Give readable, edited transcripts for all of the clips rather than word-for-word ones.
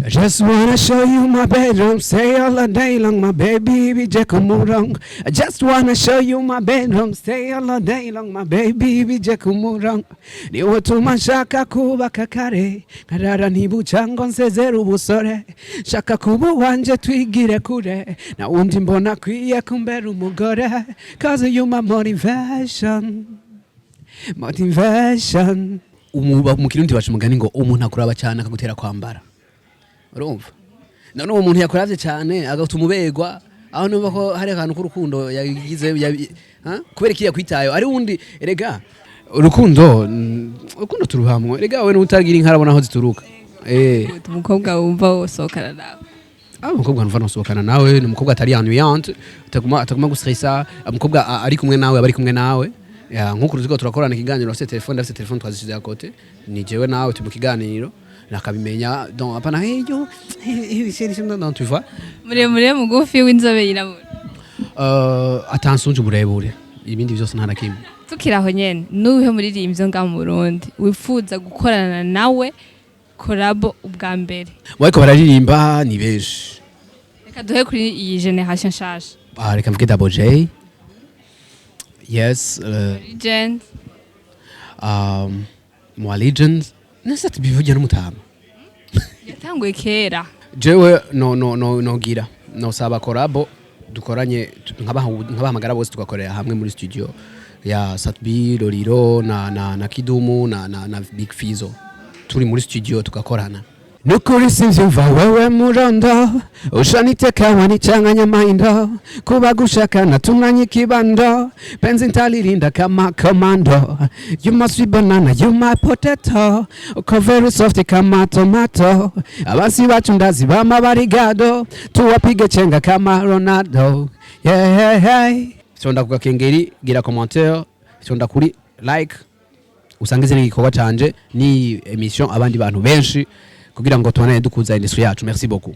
I just wanna show you my bedroom, stay all day long, my baby, bije ku murongo. I just wanna show you my bedroom, stay all day long, my baby, bije ku murongo. Niwe utuma nshaka kubaka kare, nkarara ntibuca ngo nsezere ubusore. Shaka kuba uwanje twigire kure, na wundi mbona akwiye kumbera umugore. 'Cause you my motivation, motivation. Mu Kirundi baca umugani ngo umuntu akuraba cyane akagutera kwambara. Urumva none uwo muntu yakuravye cyane agatuma uberwa, aho numva ko hari akantu k'urukundo yagize ha? Kubera iki yakwitayo ari wundi? Erega urukundo, urukundo turuhamwe. Erega we n'utagira inka arabona aho zituruka. Umukobwa wumva wosohokana nawe? Ah, umukobwa numva nosohokana nawe ni umukobwa atari ennuyante, ataguma gustressa. Umukobwa ari kumwe nawe aba ari kumwe nawe. Ya, nkuko turiko turakorana ikiganiro, afite telefone, afite telefone, twazishize à côté, ni jewe nawe turi mu kiganiro nakabimenya. Donc apana hey yo hey, hey, hey, non, tu vois. Muremure, mugufi, w'inzobe, yirabura? Atansunje uburebure, ibindi byose nta na kimwe. Tukiri aho nyene, nuwuhe muririmbyi ngaha mu Burundi wifuza gukorana nawe collabo ubwa mbere? Bariko bararirimba ni benshi. Reka duhe kuri iyi génération nshasha. Ah, reka mvuge Double J, yes. Legend. Mu Legends nese tubivuge n'umutama. Yatanguye kera. Jewe no nogira nosaba collabo dukoranye, nkabahamagara bose tugakorera hamwe muri studio ya Sat-B, Lolilo na Kidumu na Big Fizzo, turi muri studio tugakorana. Nukuri simvyumva wewe murondo, ushaniteka wanicanganya maindo, kuba gushaka natunganya ikibando, penzi ntalirinda kama komando. You must be banana, you my potato, uko very soft kama tomato. Abasi bacu ndazi bama barigado, tuwapige chenga kama Ronaldo, yeah, yeah. Fyonda ku gakengeri, gira commentaire, fyonda kuri like, usangize n'igikorwa canje ni émission abandi bantu benshi kugira ngo tubone dukuza industrie yacu. Merci beaucoup.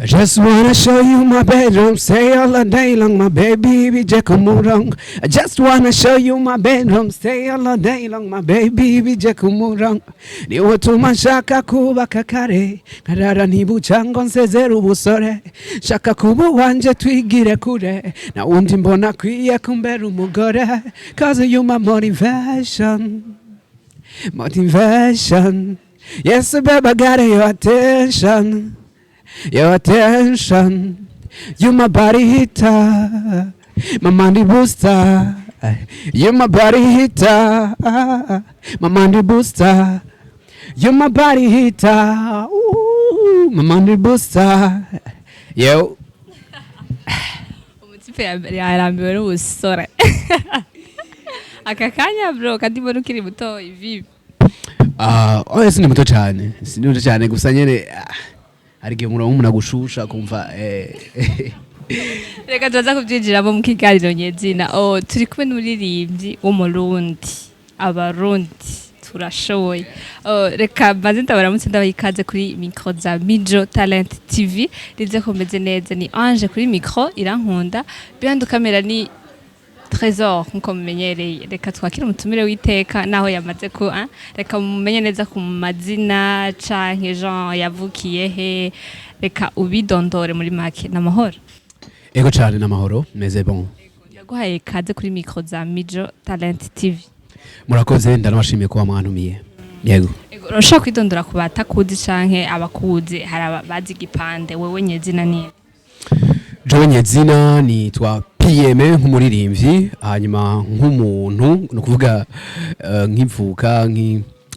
I just wanna show you my bedroom, stay all day long, my baby, bije ku murongo. I just wanna show you my bedroom, stay all day long, my baby, bije ku murongo. Niwe utuma nshaka kubaka kare, nkarara ntibuca ngo nsezere ubusore. Shaka kuba uwanje twigire kure, na wundi mbona akwiye kumbera umugore. 'Cause you my motivation, motivation. Yes, baby, I got your attention, your attention. You my body heater, my money booster. You my body heater, my money booster. You my body heater, ooh, my money booster. Yo. Umutipe yarambiwe n'ubusore aka kanya, bro, kandi mbona ukiri muto ivibi. Ah, oya, sindi muto cyane, sindi muto cyane, gusa nyene hari igihe umuntu umuntu agushusha kumva. Reka turaza kubyinjiramo mu kiganiro nyezina. Oh, turi kumwe n'umuririmbyi w'Umurundi. Abarundi turashoboye. Oh, reka mbanze ndabaramutse, ndabaha ikaze kuri micro za Mijo Talent TV. Rize ko meze neza. Ni Ange kuri micro, Irankunda behind camera ni Trésor nkuko mumenyereye. Reka twakire umutumire w'iteka naho yamaze ko ah, reka mumenye neza ku mazina canke Jean yavukiye he. Reka ubidondore muri make. N'amahoro? Ego cyane, n'amahoro, meze bon. Yaguhaye ikaze kuri micro za Mijo Talent TV. Murakoze, ndanabashimiye kuba mwantumiye, yego. Ego, urashobora kwidondora ku batakuzi canke abakuzi? Hari abazi igipande. Wewe nyezina ni? Jewe nyezina nitwa PM nk'umuririmbyi, hanyuma nk'umuntu ni ukuvuga nkivuka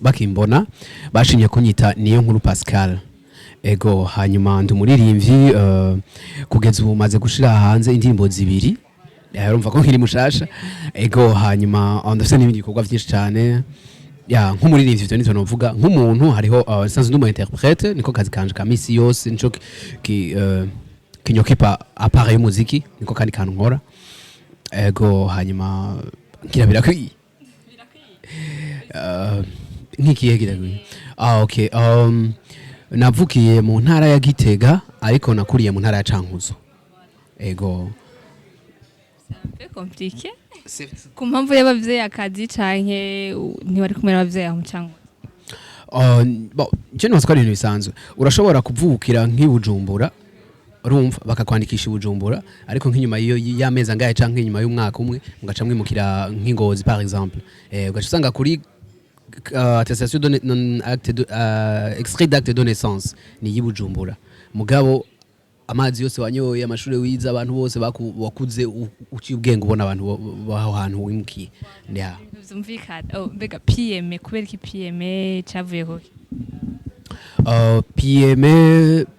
bakimbona bashimye kunyita Niyo Nkuru Pascal. Ego, hanyuma ndi umuririmbyi, kugeza ubu maze gushira hanze indirimbo zibiri. Urumva ko nkiri mushasha. Ego, hanyuma ndafise n'ibindi bikorwa vyinshi cyane. Ya, nk'umuririmbyi ivyo nivyo novuga. Nk'umuntu hariho nsanzwe ndi umu interprète, niko kazi kanje ka misi yose, nico kinyokipa à part y'umuziki, niko kandi kantu nkora. Ego, hanyuma ngira birakwiye. Nk'ikihe kirakwiye? Ah, okay, navukiye mu ntara ya Gitega ariko nakuriye mu ntara ya Cankuzo. Ego. Peu compliqué ku mpamvu y'abavyeyi, akazi, canke ntiwari kumwe n'abavyeyi aho mucango? Bon, je nibaza ko ari ibintu bisanzwe. Urashobora kuvukira nk'i Bujumbura, urumva, bakakwandikisha i Bujumbura, ariko nk'inyuma y'amezi angahe canke inyuma y'umwaka umwe mugaca mwimukira nk'i Ngozi, par exemple. Ugaca usanga kuri attestation de non, acte de, extrait d'acte de naissance ni y'i Bujumbura, mugabo amazi yose wanyoye, amashuri wize, abantu bose wakuze uciye ubwenge, ubona abantu baho hantu wimukiye, yeah. Vyumvikana. Oh, mbega PM, kubera iki PM? Cavuye kuki?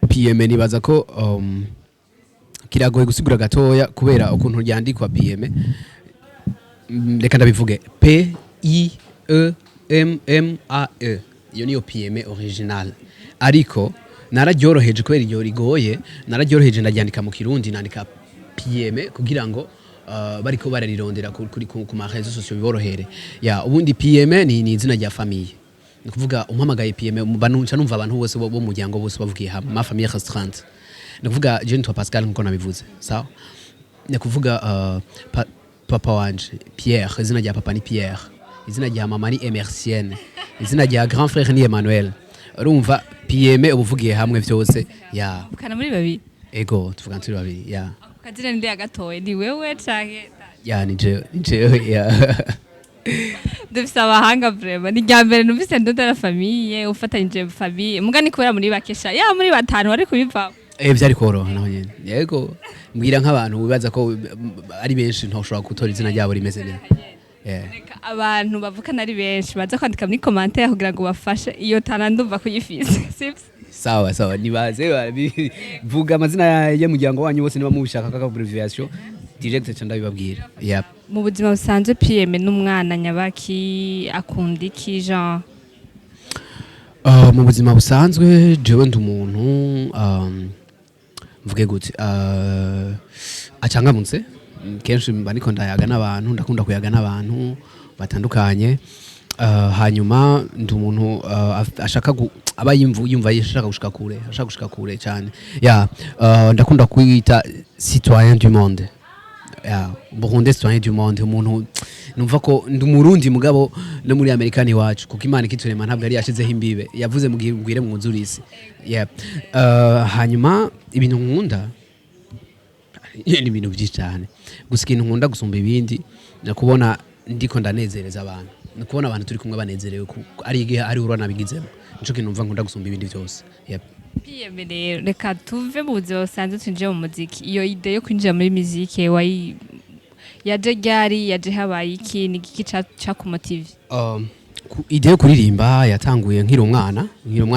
PME nibaza ko kiragoye gusigura gatoya kubera ukuntu ryandikwa PME. Reka ndabivuge: PIEMMAE, iyo niyo PME original, ariko nararyoroheje kubera iryo rigoye. Nararyoroheje, ndaryandika mu Kirundi, nandika PME kugira ngo bariko bararirondera ku ma réseaux sociaux biborohere. Ya, ubundi PME ni izina rya famille. Ni ukuvuga umpamagaye PME, nca numva abantu bose bo mu muryango bose bavugiye hamwe, ma famille restreinte. Ni ukuvuga je nitwa Pascal nkuko nabivuze, sawa? Ni ukuvuga papa wanje Pierre, izina rya papa ni Pierre, izina rya mama ni Emercienne, izina rya grand frère ni Emmanuel. Urumva PME ubuvugiye hamwe vyose, ya. Muvukana muri babiri? Ego, tuvuga turi babiri, ya. Ako kazina ndi yagatoye, ni wewe canke? Ya, ni jewe, ya. Dufise abahanga vraiment. Ni irya mbere numvise ndondera famille, ufatanyije famille. Muga ni kubera muri bakesha ya muri batanu wari kubivamo. Vyari koroha naho nyene. Yego, mbwira nk'abantu wibaza ko ari benshi ntoshobora gutora izina ryabo rimeze neza. Yeah. Reka abantu bavukana ari benshi baza kwandika muri commentaire kugira ngo bafashe iyo tana, ndumva kuyifise, sivyo? Sawa sawa, nibaze vuga amazina y'umuryango wanyu wose niba mubishaka kaka abbreviation direct, ca ndabibabwira, yep. Mu buzima busanzwe, PM n'umwana nyabaki? Akunda iki, Jean? Mu buzima busanzwe, jewe ndi umuntu, mvuge gute, acangamutse. Kenshi mba ndiko ndayaga n'abantu, ndakunda kuyaga n'abantu batandukanye. Hanyuma ndi umuntu ashaka aba yumva ashaka gushika kure, ashaka gushika kure cyane, ya. Ndakunda kwita citoyen du monde, ya, Burundais citoyen du monde. Umuntu numva ko ndi Umurundi, mugabo no muri Amerika ni iwacu, kuko Imana ikiturema ntabwo yari yashizeho imbibe, yavuze mu gihe mugwire mwuzure isi, yeah. Hanyuma ibintu nkunda ni ibintu byinshi cyane, gusa ikintu nkunda gusumba ibindi ni kubona ndiko ndanezereza abantu, ni kubona abantu turi kumwe banezerewe, ari igihe ari urwa nabigizemo. Nico kintu numva nkunda gusumba ibindi byose, yep. PM rero, reka tuve mu buzima busanzwe twinjire mu muziki. Iyo idée yo kwinjira muri muzike wayi yaje ryari? Yaje habaye iki? Ni igiki cakumotive? Idée yo kuririmba yatanguye nkiri umwana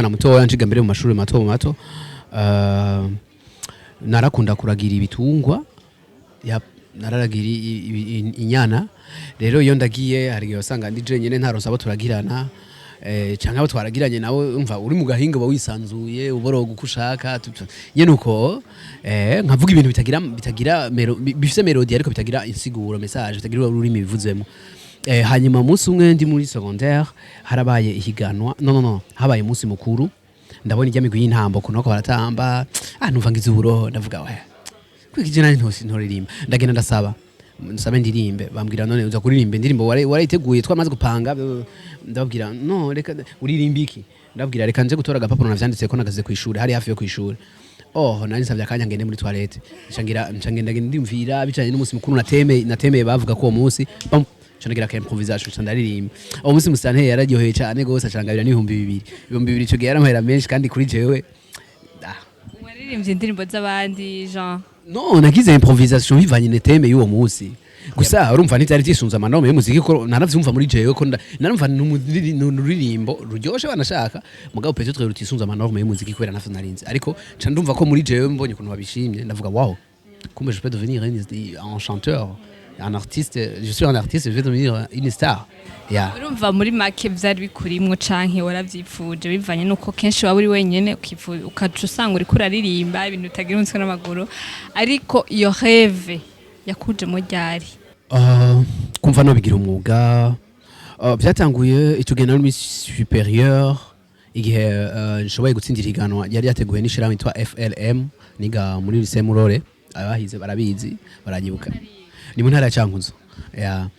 mutoya, nciga mbere mu mashuri mato mato. Narakunda kuragira ibitungwa, nararagira inyana. Rero iyo ndagiye, hari igihe wasanga ndi jenyine, ntaronse abo turagirana, canke abo twaragiranye nawe, umva uri mu gahinga uba wisanzuye, uboroga uko ushaka, nyene uko, nkavuga ibintu bitagira bifise mélodie ariko bitagira insiguro, message, bitagira ururimi bivuzemo. Hanyuma umunsi umwe ndi muri secondaire, harabaye ihiganwa, no no no, habaye umunsi mukuru, ndabona ijya migwi y'intambo ukuntu bariko baratamba, ah, numva ngize uburoho, ndavuga: "We kwiki je nanje ntoririmba?" Ndagenda ndasaba, nsabe ndirimbe. Bambwira: "None uza kuririmba indirimbo warayiteguye, twamaze gupanga?" Ndababwira: "No, reka." "Uririmba iki?" Ndababwira: "Reka nje gutora agapapuro navyanditse ko nagaze kw'ishuri, hari hafi yo kw'ishuri." Oh, nari nsavye akanya ngende muri toilette, nca ngira nca ngenda ndimvira bijanye n'umunsi mukuru natemeye bavuga ko uwo munsi bam, nca ndagira ka improvisation, nca ndaririmba. Uwo munsi musitanteri yararyoheye cane gose, acangabira n'2000. 2000 ico gihe yari amahera menshi, kandi kuri jewe, ah. Waririmbye indirimbo z'abandi, Jean? No, nagize improvisation bivanye na thème y'uwo munsi gusa. Urumva ntivyari vyisunze ama normes y'umuziki, ko naravyumva muri jewe ko narumva n'uririmbo ruryoshe banashaka, mugabo peut-être rutisunze ama normes y'umuziki kubera navyo narinzi. Ariko nca ndumva ko muri jewe mbonye ukuntu babishimye, ndavuga: "Wow, kumbe je peux devenir un chanteur, un artiste, je suis un artiste, je vais devenir une star", yeah. Urumva muri make vyari bikurimwo canke waravyipfuje, bivanye nuko kenshi waba uri wenyene, ukaca usanga uriko uraririmba ibintu bitagira umutwe n'amaguru? Ariko iyo rêve yakujemo ryari? Kumva nobigira umwuga, byatanguye icyo gihe nari muri supérieur, igihe nshoboye gutsindira ihiganwa ryari ryateguwe n'ishirahamwe yitwa FLM, niga muri lycée Murore. Abahize barabizi, baranyibuka. Ni mu ntara ya Cankuzo ya.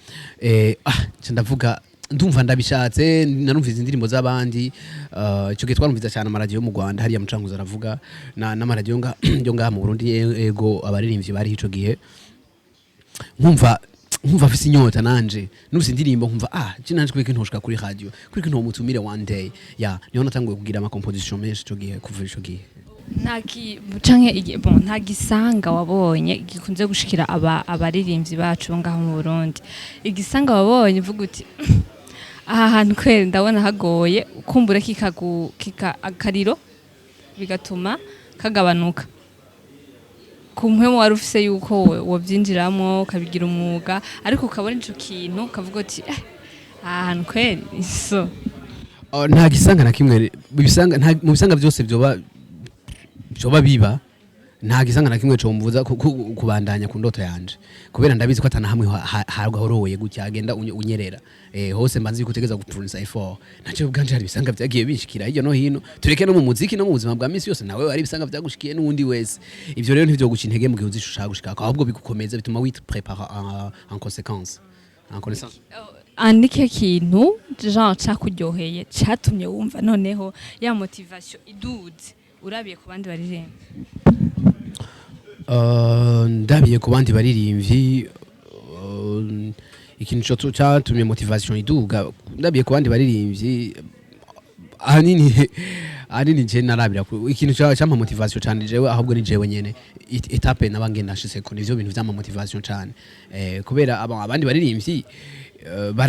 Nca ndavuga, ndumva ndabishatse. Narumvise indirimbo z'abandi. Ico gihe twarumviza cyane amaradiyo yo mu Rwanda, hariya mu Cankuzo aravuga n'amaradiyo yo ngaha mu Burundi. Ego, abaririmbyi bari ico gihe, nkumva mfise inyota nanje. Numvise indirimbo nkumva, ah, je nanje kubera ntoshika kuri radio, kubera ntomutumire one day. Ya, niho natanguye kugira ama composition menshi ico gihe, kuva ico gihe. Nta canke bon, nta gisanga wabonye gikunze gushikira abaririmbyi bacu bo ngaho mu Burundi, igisanga wabonye uvuga uti: "Aha hantu kweri ndabona hagoye," kumbure kikagu kika akariro bigatuma kagabanuka ku mpwemu wari ufise yuko wovyinjiramwo ukabigira umwuga, ariko ukabona ico kintu ukavuga uti: "Eh, aha hantu kweri so." Nta gisanga na kimwe ibisanga mu bisanga byose byoba biba, nta gisanga na kimwe combuza kubandanya ku ndoto yanje, kubera ndabizi ko atana hamwe hagahoroye gutya agenda unyerera. Hose mba nzi yuko utegeza gupfurnisa effort. Naco ubwanje hari ibisanga vyagiye binshikira hirya no hino, tureke no mu muziki, no mu buzima bwa misi yose. Nawe hari ibisanga vyagushikiye n'uwundi wese. Ivyo rero ntivyo guca intege mu gihe uzi ico ushaka gushikako, ahubwo bigukomeza, bituma wiprépara en conséquence, en connaissance. Andike kintu genre cakuryoheye, catumye wumva noneho ya motivation iduze, urabiye ku bandi baririmba. Ndabiye ku bandi baririmbyi, ikintu cyatumye motivation iduga ndabiye ku bandi baririmbyi, ahanini je narabira ikintu campa motivation cyane jewe, ahubwo ni jewe nyene, étape naba ngenda nshitseko, nivyo bintu vyampa motivation cyane. Kubera abandi baririmbyi,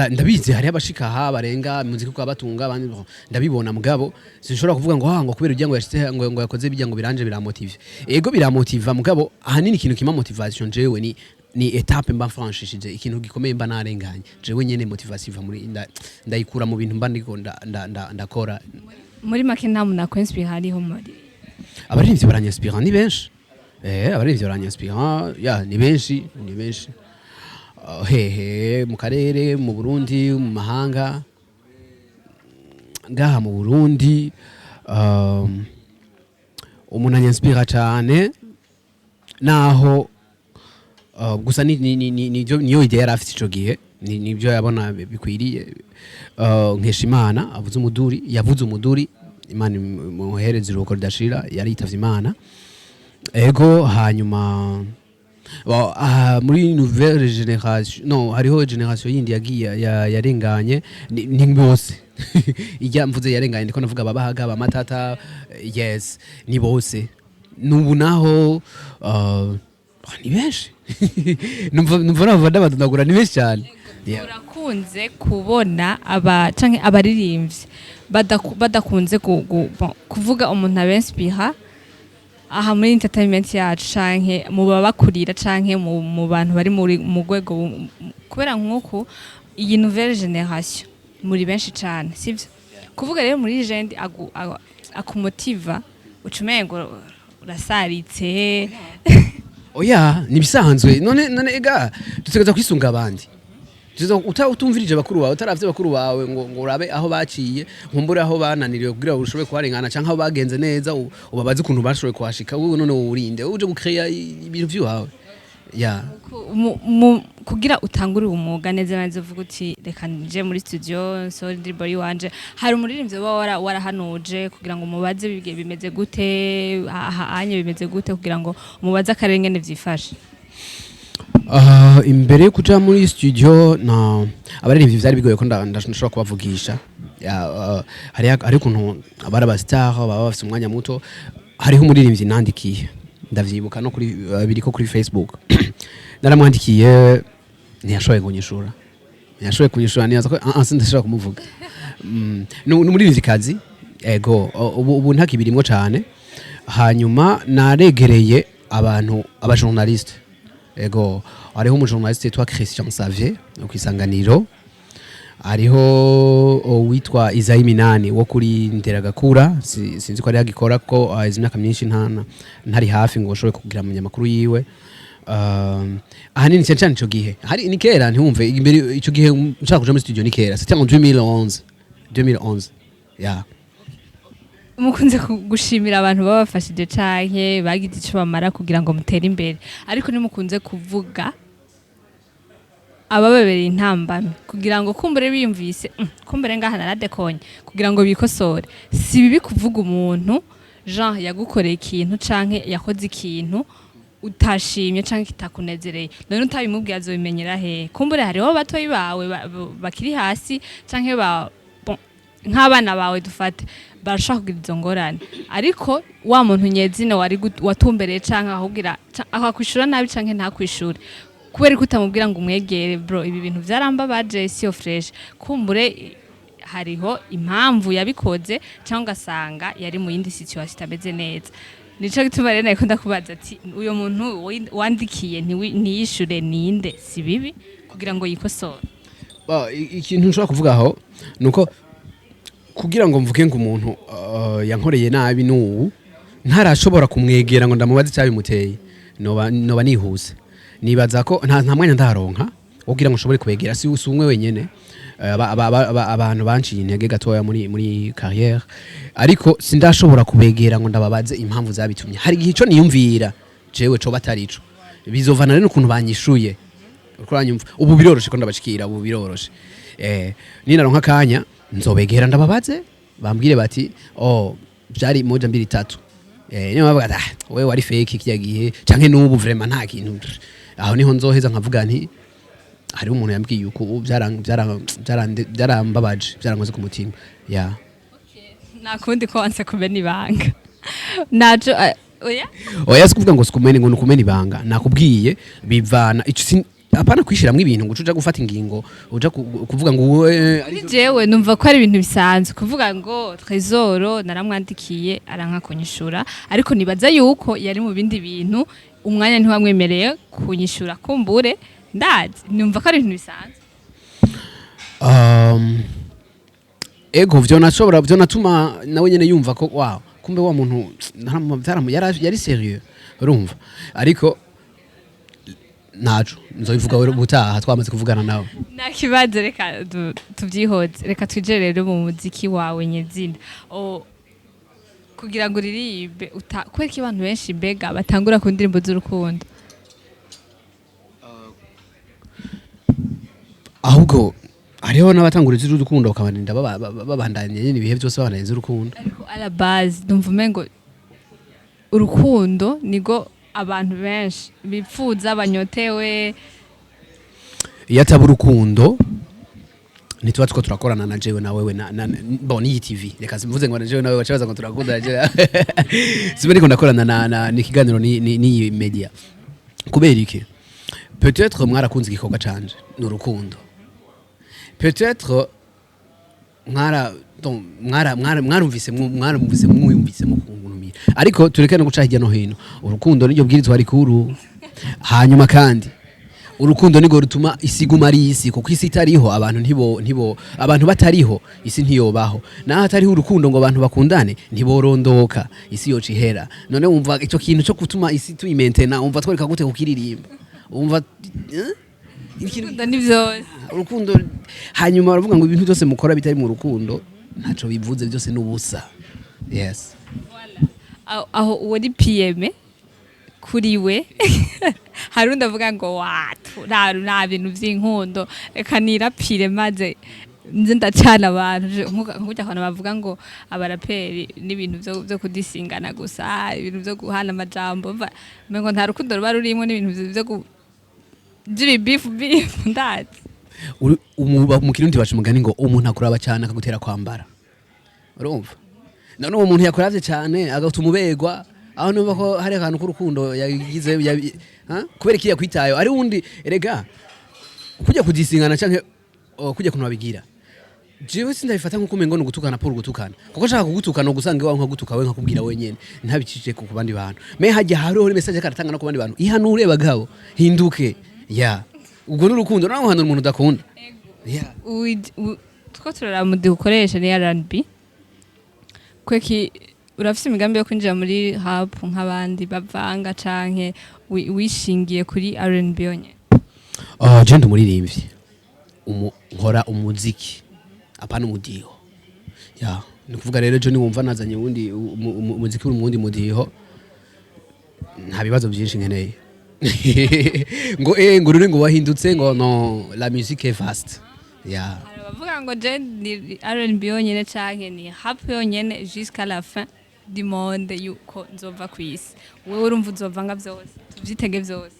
ndabizi hariho abashika aha barenga muziki ukabatunga abandi, bon, ndabibona. Mugabo sinshobora kuvuga ngo ah, ngo kubera ujya ngo yashitse, ngo yakoze bijya, ngo biranje biramotive. Ego, biramotiva, mugabo ahanini ikintu kimpa motivation jewe ni étape mba mfranchishije, ikintu gikomeye mba narenganye jewe nyene. Motivation iva muri ndayikura mu bintu mba ndiko ndakora. Muri make nta muntu akwinspira hariho muri Abaririmbyi baranyinspira, ni benshi. Abaririmbyi baranyinspira, ya, ni benshi, ni benshi. Hehe? Mu karere, mu Burundi, mu mahanga? Ngaha mu Burundi, umuntu anyinspira cyane, naho gusa niyo idée yari afite ico gihe, nibyo yabona bikwiriye. Nkeshimana avuze umuduri, yavuze umuduri, Imana imuhereze iruhuko ridashira, yari yitavye Imana. Ego, hanyuma bon, muri nouvelle génération, no hariho génération yindi yagiye yarenganye, ni bose. Ijya mvuze yarenganye, ndiko navuga ababahaga, abamatata, yes, ni bose. Nubu naho ni benshi, numva nava ndabadondagura, ni benshi cyane. Yeah. Urakunze kubona aba canke abaririmbyi badakunze bon, kuvuga umuntu abenspira aha muri entertainment yacu, canke mu babakurira, canke mu bantu bari muri mu rwego kubera nk'uku iyi nouvelle génération muri benshi cane, sivyo? Kuvuga rero muri legend akumotiva, uca umengo urasaritse. Oya, nibisanzwe. None ega dutegereza kwisunga abandi. Utumvirije bakuru bawe, utaravye bakuru bawe ngo urabe aho baciye, nkumbure aho bananiriwe kugira ngo ushobore kuharengana, canke aho bagenze neza, ubabaze ukuntu bashoboye kuhashika. Wowe none urinde uje gucrea ibintu vy'iwawe, ya. Kugira utangure umwuga neza neza, uvuga uti: "Reka nje muri studio nsohore indirimbo yiwanje," hari umuririmbyi uba warahanuje kugira ngo umubaze bimeze gute aha anye, bimeze gute, kugira ngo umubaze akarere ngene vyifashe? Imbere yo kuja muri studio na abaririmbyi vyari bigoye ko ndashobora kubavugisha. Ya, hari ukuntu abari aba star baba bafise umwanya muto. Hariho umuririmbyi nandikiye, ndavyibuka, no kuri biriko kuri Facebook. Naramwandikiye, ntiyashoboye kunyishura, ntiyashoboye kunyishura. Nibaza ko sindashobora kumuvuga. Ni umuririmvyikazi. Ego, ubu ntakibirimwo cane. Hanyuma naregereye abantu, aba journaliste. Ego, hariho umujournaliste yitwa Christian Xavier wo kwisanganiro, hariho uwitwa Isayi Minani wo kuri Nderagakura. Sinzi ko ari agikora, ko izi myaka myinshi ntari hafi ngo ushobore kugira amakuru yiwe. Ahanini cyane cyane ico gihe hari ni kera, ntiwumve imbere, ico gihe nshaka kuja muri studio ni kera, c'était en 2011, 2011, yeah. Mukunze gushimira abantu babafashije canke bagize ico bamara kugira ngo mutere imbere, ariko ntimukunze kuvuga. Abababereye intambamyi kugira ngo kumbure biyumvise, kumbure ngaha naradekonye, kugira ngo bikosore. Si bibi kuvuga umuntu Jean yagukoreye ikintu canke yakoze ikintu utashimye canke kitakunezereye. None utabimubwiye azobimenyera hehe? Kumbure hariho batoyi bawe bakiri hasi canke ba, bon, nk'abana bawe dufate, barashobora kugira izo ngorane, ariko wa muntu nyezina wari watumbereye canke akakubwira akakwishura nabi canke ntakwishure, kubera ko utamubwira ngo umwegere: "Bro, ibi bintu vyarambabaje, siyo fresh." Kumbure hariho impamvu yabikoze, cyangwa ugasanga yari mu yindi situation itameze neza. Nico gituma rero nariko ndakubaza ati: uyo muntu wandikiye ntiyishure ninde? Si bibi kugira ngo yikosore. Ba, ikintu nshobora kuvuga aho nuko kugira ngo mvuge ngo umuntu yankoreye nabi n'ubu ntarashobora kumwegera ngo ndamubaze icyabimuteye, noba nihuse. Nibaza ko nta mwanya ndaronka wo kugira ngo nshobore kubegera. Si umwe wenyene. Abantu banciye intege gatoya muri carrière, ariko sindashobora kubegera ngo ndababaze impamvu zabitumye. Hari igihe ico niyumvira jewe coba atari ico, bizovana rero n'ukuntu banyishuye. Uriko uranyumva? Ubu biroroshe ko ndabashikira, ubu biroroshe. Ninaronka akanya nzobegera ndababaze, bambwire bati: "Oh, byari moja, mbiri, tatu." Niyo bavuga ati: "Ah, wewe wari fake kirya gihe", canke "N'ubu vraiment nta kintu", aho niho nzoheza nkavuga nti hariho umuntu yambwiye uko ubu byarambabaje, byarankoze ku mutima ya. Nta kundi ko wanse kumena ibanga naco, oya. Oya, si kuvuga ngo sikumene, ngo nukumena ibanga. Nakubwiye bivana ico apana kwishiramwo ibintu ngo uca uja gufata ingingo, uja kuvuga ngo wowe. Kuri jewe numva ko ari ibintu bisanzwe kuvuga ngo Trésor naramwandikiye aranka kunyishura, ariko nibaza yuko yari mu bindi bintu, umwanya ntiwamwemereye kunyishura. Kumbure ndazi, numva ko ari ibintu bisanzwe. Ego, vyo nashobora, vyo natuma nawe nyene yumva ko wow, kumbe wa muntu yari sérieux, urumva? Ariko ntaco nzobivuga ubutaha twamaze kuvugana nawe. Nta kibazo, reka tuvyihoze. Reka twinjire rero mu muziki wawe nyezina. Kugira ngo uririmbe kubera ko abantu benshi mbega batangura ku ndirimbo z'urukundo? Ahubwo hariho n'abatangura iz'urukundo bakabarinda babandanya nyene ibihe byose, babandanya iz'urukundo. Ariko à la base ndumva umengo urukundo nigo abantu benshi bipfuza, banyotewe. Iyo ataba urukundo ntituba tuko turakorana na jewe na wewe na bon, n'iyi TV. Reka simvuze ngo na jewe na wewe, baca baza ngo turakundana. Jewe sibe ariko ndakorana na n'ikiganiro n'iyi media kubera iki? Peut-être mwarakunze igikorwa canje, ni urukundo. Peut-être mwara donc mwara mwarumvise mwiyumvise mukuntumira, ariko tureke no guca hirya no hino. Urukundo niryo bwirizwa rikuru. Hanyuma kandi urukundo nirwo rutuma isi iguma ari isi, kuko isi itariho abantu ntibo abantu batariho isi ntiyobaho. Naho hatariho urukundo ngo abantu bakundane, ntiborondoka, isi yoca ihera. None wumva icyo kintu cyo gutuma isi tuyimentena, wumva twereka gute kukiririmba? Wumva, eh? Urukundo ni vyose. Urukundo. Hanyuma baravuga ngo ibintu byose mukora bitari mu rukundo ntaco bivuze, byose n'ubusa. Yes. Aho uwo ni PM kuri we. Hari undi avuga ngo watu nta bintu vy'inkundo, reka nirapire maze nze ndacana abantu. Nk'uko abantu bavuga ngo abaraperi n'ibintu vyo kudisingana gusa, ibintu vyo guhana amajambo, umengo nta rukundo ruba rurimwo, n'ibintu vy'ibibifu bifu, ndazi. Mu Kirundi baca umugani ngo umuntu akuraba cyane akagutera kwambara, urumva? None uwo muntu yakuravye cyane agatuma uberwa, aho numva ko hari akantu k'urukundo yagize ha? Kubera iki yakwitayo? Ari wundi erega kujya kudisingana canke, oh, kujya kuntu babigira, jewe sindabifata nkuko umengo ni ugutukana pour gutukana, kuko nshaka kugutukana ugusanga iwawe nkagutuka we, nkakubwira wenyene ntabicishije ku bandi bantu. Mais hajya hariho message karatanga no ku bandi bantu: ihanure bagabo, hinduke ya. Ubwo n'urukundo nawe uhanura umuntu udakunda ya. Two turaraba mudiho ukoresha ni R&B. Kweki urafise imigambi yo kwinjira muri rap nk'abandi bavanga, canke wishingiye kuri R&B yonyene? Je ndi umuririmbyi. Nkora umuziki, apana umudiho ya. Ni kuvuga rero ejo niwumva nazanye uwundi umuziki uri mu wundi mudiho, nta bibazo byinshi nkeneye. Ngo rure ngo wahindutse, ngo no, la musique est vaste, yeah. Hari abavuga ngo je ni R&B yonyene canke ni rap yonyene jusqu'à la fin du monde, yuko nzova kw'isi. Wewe urumva uzovanga vyose, tuvyitege vyose?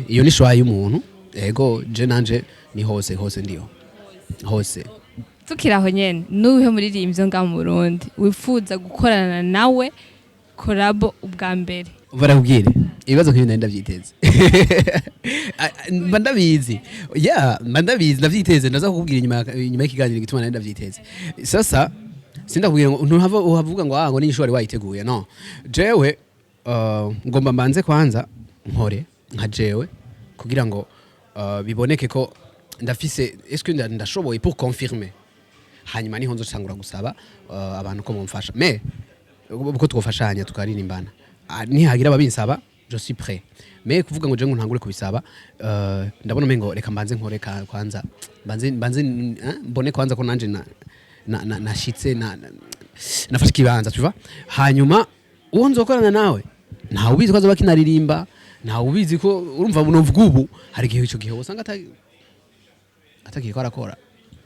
Iyo ni choix y'umuntu. Ego, je nanje ni hose hose, ndiho hose. Tukiri aho nyene, nuwuhe muririmbyi ngaha mu Burundi wifuza gukorana nawe collabo ubwa mbere? Barakubwire, ibibazo nk'ibi nari ndabyiteze. Mba ndabizi, yeah, mba ndabizi, ndabyiteze. Ndaza kukubwira inyuma y'ikiganiro igituma nari ndabyiteze. Sasa sindakubwira ngo ntuhava uhavuga ngo ah, ngo n'inyishu wari wayiteguye. No, jewe ngomba mbanze kwanza nkore nka jewe kugira ngo biboneke ko ndafise, est-ce que ndashoboye pour confirmer. Hanyuma niho nzotangura gusaba abantu ko mumfasha, mais uko twofashanya tukaririmbana. Nihagira ababinsaba, je suis prêt, mais kuvuga ngo je ngo ntangure kubisaba, ndabona umengo reka mbanze nkore kwanza mbanze mbone kwanza ko nanje nashitse nafashe ikibanza, tu vois. Hanyuma uwo nzokorana nawe, ntawe ubizi ko azoba kinaririmba, ntawe ubizi ko urumva novuga ubu. Hari igihe ico gihe usanga atagiye ko arakora.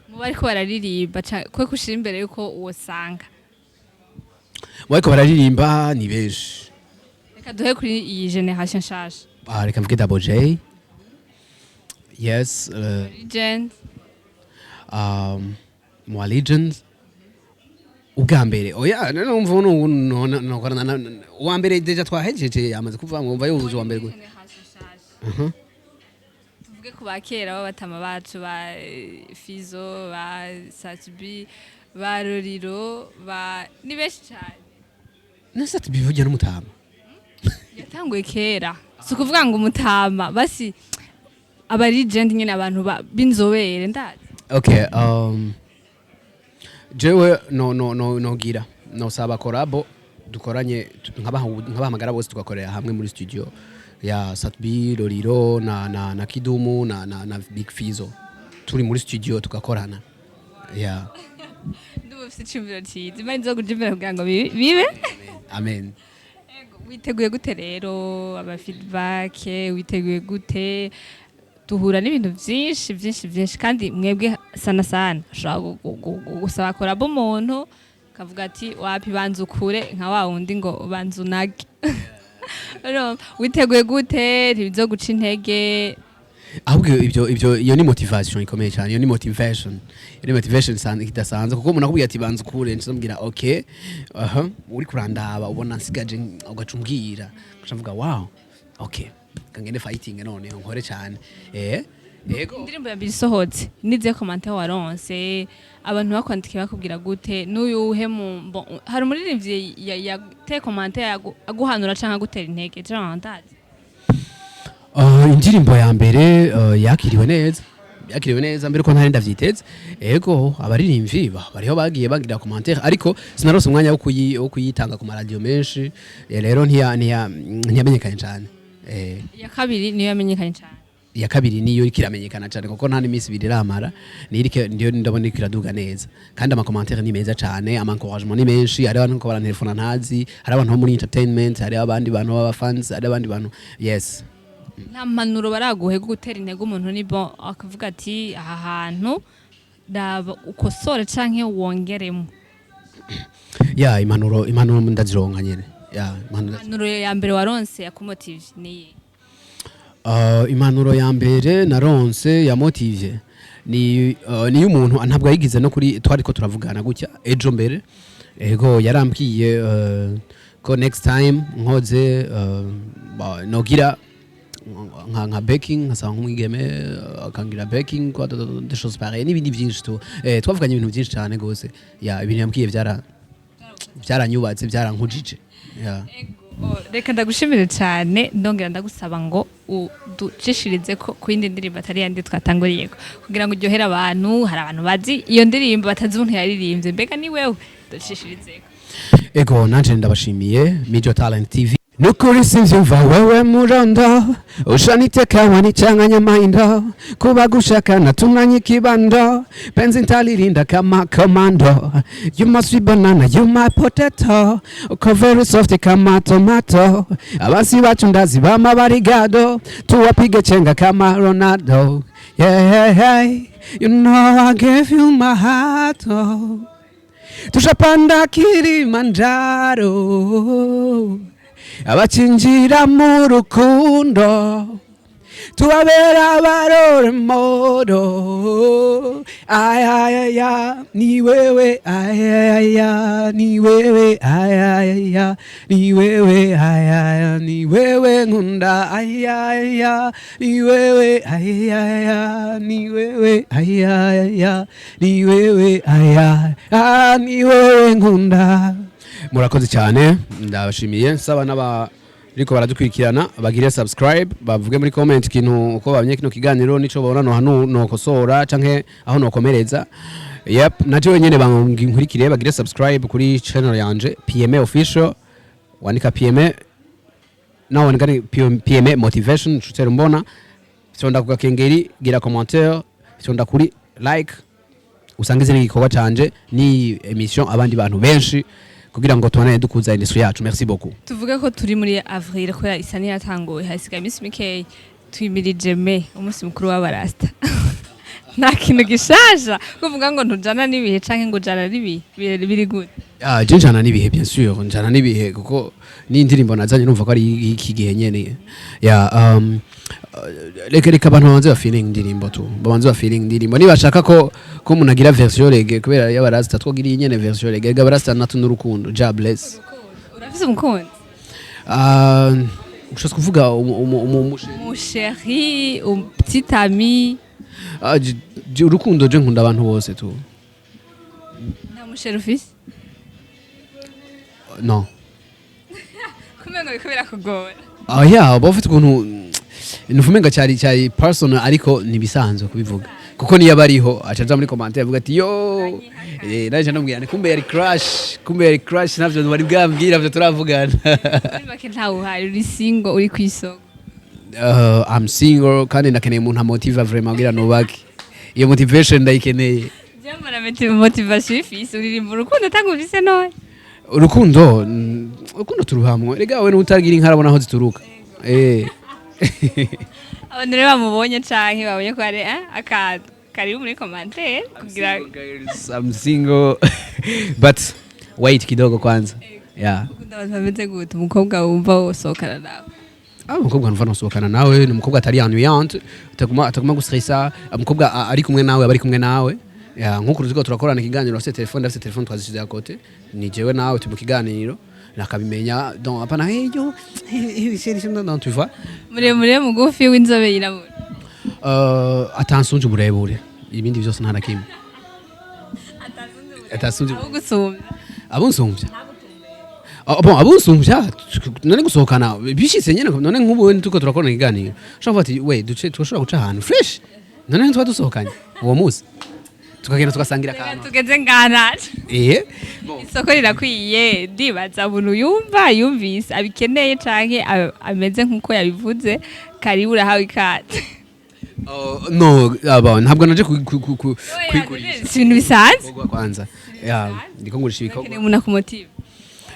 Mu bariko bararirimba, kwe kushira imbere yuko uwosanga? Bariko bararirimba ni benshi. Reka duhe kuri iyi génération nshasha. Ah, reka mvuge Double J, yes. Legend. Mu Legends ubwa mbere, oya, numva ubu nokorana uwa mbere déjà twahejeje, yamaze kuvuga ngo umva yuzuye uwa mbere gute. Génération nshasha, tuvuge ku ba kera b'abatama bacu, ba Fizo, ba Sat-B, ba Roriro, ba ni benshi cyane. Nese tubivuge n'umutama? Yatanguye kera, si ukuvuga ngo umutama, basi aba legend nyine, abantu b'inzobere ndazi. Okay, jewe no nogira nosaba collabo dukoranye nkabahamagara bose tugakorera hamwe muri studio ya Sat-B, Lolilo na Kidumu na Big Fizo, turi muri studio tugakorana, yeah. Ndumva ufite iciyumviro cyiza. Imana izokuja imbere kugira ngo bibe. Amen. Ego, witeguye gute rero aba feedback? Witeguye gute? Duhura n'ibintu byinshi byinshi byinshi, kandi mwebwe sana sana ushobora gusaba collabo umuntu akavuga ati wapi, banza ukure, nka wa wundi ngo banza unage. Urumva, witeguye gute? Ntibizoguca intege? Ahubwo ibyo iyo ni motivation ikomeye cyane, iyo ni motivation idasanzwe, kuko umuntu akubwira ati banza ukure, nshobora okay, aha uri kurandaba ubona nsigaje, ugaca umbwira, ugaca mvuga wow, okay, kangende fighting none nkore cyane, yego. Indirimbo ya mbere isohotse, nizihe commentaires waronse? Abantu bakwandikiye bakubwira gute? N'uyuhe mu bon, hari umuririmbyi yateye commentaire aguhanura canke agutera intege canke ndazi? Indirimbo ya mbere yakiriwe neza mbere ko ntari ndavyiteze. Ego, abaririmbyi bariho bagiye bagira commentaire, ariko sinarose umwanya wo kuyitanga ku maradiyo menshi. Rero ntiyamenyekanye cyane. Iya kabiri niyo yamenyekanye cane? Iya kabiri niyo iriko iramenyekana cyane, kuko nta n'iminsi 2 iramara. Niyo niyo ndabona iriko iraduga neza, kandi ama commentaire ni meza cyane, ama encouragement ni menshi. Hari abantu ko barantelefona ntazi, hari abantu bo muri entertainment, hari abandi bantu b'aba fans, hari abandi bantu, yes. Nta mpanuro baraguhe gutera intege umuntu ni bon, akavuga ati aha hantu raba ukosore canke wongeremo? Ya, impanuro ndazironka nyene, ya, impanuro. Impanuro ya mbere waronse yakumotivye niyi? Impanuro ya mbere naronse yamotivye ni y'umuntu ntabwo yayigize no kuri, twari ko turavugana gutya ejo mbere. Ego, yarambwiye ko next time nkoze nogira nka backing, nkasaba nk'umwigeme akangira backing quoi, des choses pareilles n'ibindi byinshi tu. Twavuganye ibintu byinshi cyane gose. Ya, ibintu yambwiye byaranyubatse, byarankujije, ya. Reka ndagushimire cyane, ndongera ndagusaba ngo uducishirize ko ku yindi ndirimbo atari yandi twatanguriyeko, kugira ngo uryohere abantu. Hari abantu bazi iyo ndirimbo batazi umuntu yaririmbye. Mbega ni wewe? Ducishirizeko. Ego, nanje ndabashimiye Major Talent TV. Nukuri simvyumva wewe murondo, ushaniteka wanichanganya maindo, kuba gushaka natunganya ikibando, penzi ntalirinda kama komando. You must be banana, you my potato, uko very soft kama tomato. Abasi bacu ndazi bama barigado, tuwapige chenga kama Ronaldo. Yeah, you know I gave you my heart, oh. Tushapanda Kilimanjaro, abacinjira mu rukundo tubabera abarore modo. Ayayaya, ni wewe, ayayaya, ni wewe, ayayaya, ni wewe, ayaya, ni wewe nkunda, ayayaya, ni wewe, ayayaya, ni wewe, ayayaya, ni wewe, aya, ah, ni wewe nkunda. Murakoze cyane, ndabashimiye. Nsaba n'aba ariko baradukurikirana bagire subscribe, bavuge muri comment ikintu uko babonye kino kiganiro, nico babona no hano nokosora canke aho nokomereza. Yep, naje wenyene bankurikire, bagire subscribe kuri channel yanje PMA Official. Wandika PMA nawe, wandika ni PMA Motivation, tutera mbona. Fyonda ku gakengeri, gira commentaire, fyonda kuri like, usangize n'igikorwa canje ni émission abandi bantu benshi kugira ngo tubone dukuza industry yacu. Merci beaucoup. Tuvuge ko turi muri avril, kubera isa niyatanguye, hasigaye iminsi mikeyi, twimirije mai, umunsi mukuru w'abarasta. Nta kintu gishaja kuvuga ngo ntujana n'ibihe canke ngo ujana n'ibihe. Biri gute? Ah, je njana n'ibihe, bien sûr, njana n'ibihe, kuko n'indirimbo nazanye numva ko ari iki gihe nyene. Ya, reka abantu babanze ba feeling indirimbo tu, babanze ba feeling indirimbo. Nibashaka ko umuntu agira version reggae kubera y'abarasta, twogira iyi nyene version reggae. Rega abarasta natu n'urukundo. Jah bless. Urafise umukunzi? Ah, ushatse kuvuga Mu chéri, un petit ami? Ah, urukundo, je nkunda abantu bose tu. Nta mu chéri ufise? No. Kumengo biriko birakugora. Ah, yeah, uba ufite ukuntu nufumenga cyari personal, ariko nibisanzwe kubivuga kuko niyo abariho aca aja muri commentaire avuga ati yo, naje ndamubwira nti kumbe yari crush, kumbe yari crush, navyo wari bwambwira byo turavugana. Muri make ntawe uhari, uri single, uri kw'isoko. I'm single kandi ndakeneye umuntu amotiva vraiment kugira nubake. Iyo motivation ndayikeneye. Jamara motivation ifise, uririmba urukundo atanga ufise none. Urukundo, urukundo turuhamwe. Rega we n'utagira inka arabona aho zituruka. Abantu rero bamubonye canke babonye ko hari akantu kari muri commentaire kugira I'm single, but wait kidogo kwanza, yeah. Ukunda abantu bameze gute? Umukobwa wumva wosohokana nawe? Ah, umukobwa numva nosohokana nawe ni umukobwa atari ennuyante, ataguma gustressa, umukobwa ari kumwe nawe aba ari kumwe nawe. Ya, nkuko turiko turakorana ikiganiro, afite telefone, afite telefone, twazishize à côté, ni jewe nawe turi mu kiganiro nakabimenya. Donc hapana hey yo hey, hey, hey, non, tu vois. Muremure, mugufi, w'inzobe, yirabura? Atansunje uburebure, ibindi byose nta na kimwe, atasunje. Abo gusumba? Abunsumbya? Ah, bon, abunsumbya none gusohokana bishitse nyene, none nk'ubu tuko turakorana ikiganiro, ushobora kuvuga ati we duce turashobora guca ahantu fresh, none ntituba dusohokanye uwo munsi tukagenda tugasangira akantu. Tugeze nganaje. Bon. Isoko rirakwiye. Ndibaza umuntu yumva yumvise abikeneye canke ameze nk'uko yabivuze, karibu, urahawe ikaze. Oh, no, aba ntabwo naje kwigurisha. Si ibintu bisanzwe. Ibikorwa kwanza, ya, ndiko ngurisha ibikorwa. Urakeneye umuntu akumotive.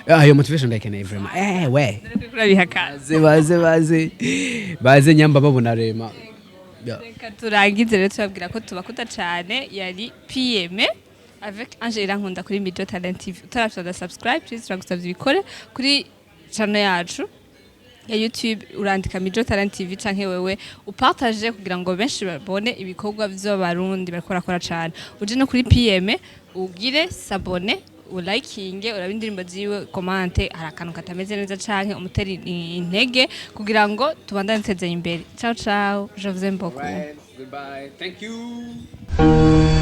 Ah, iyo motivation ndayikeneye vraiment, we. Urabihakana. Baze, baze, baze, baze nyamba babona rema. Ya. Reka turangize rero tubabwira ko tubakunda cane. Yari PM avec Angela Nkunda kuri Mijo Talent TV. Utarafyonda subscribe, please, turagusavye ibikore kuri channel yacu ya YouTube, urandika Mijo Talent TV, canke wewe upartage kugira ngo benshi babone ibikorwa vy'abarundi bariko barakora cane. Uje no kuri PM ugire s'abonner, ulayikinge, urabe indirimbo ziwe, commente hari akantu katameze neza canke umutere intege kugira ngo tubandane dutezanye imbere. Ciao ciao, je vous aime beaucoup. Goodbye, thank you.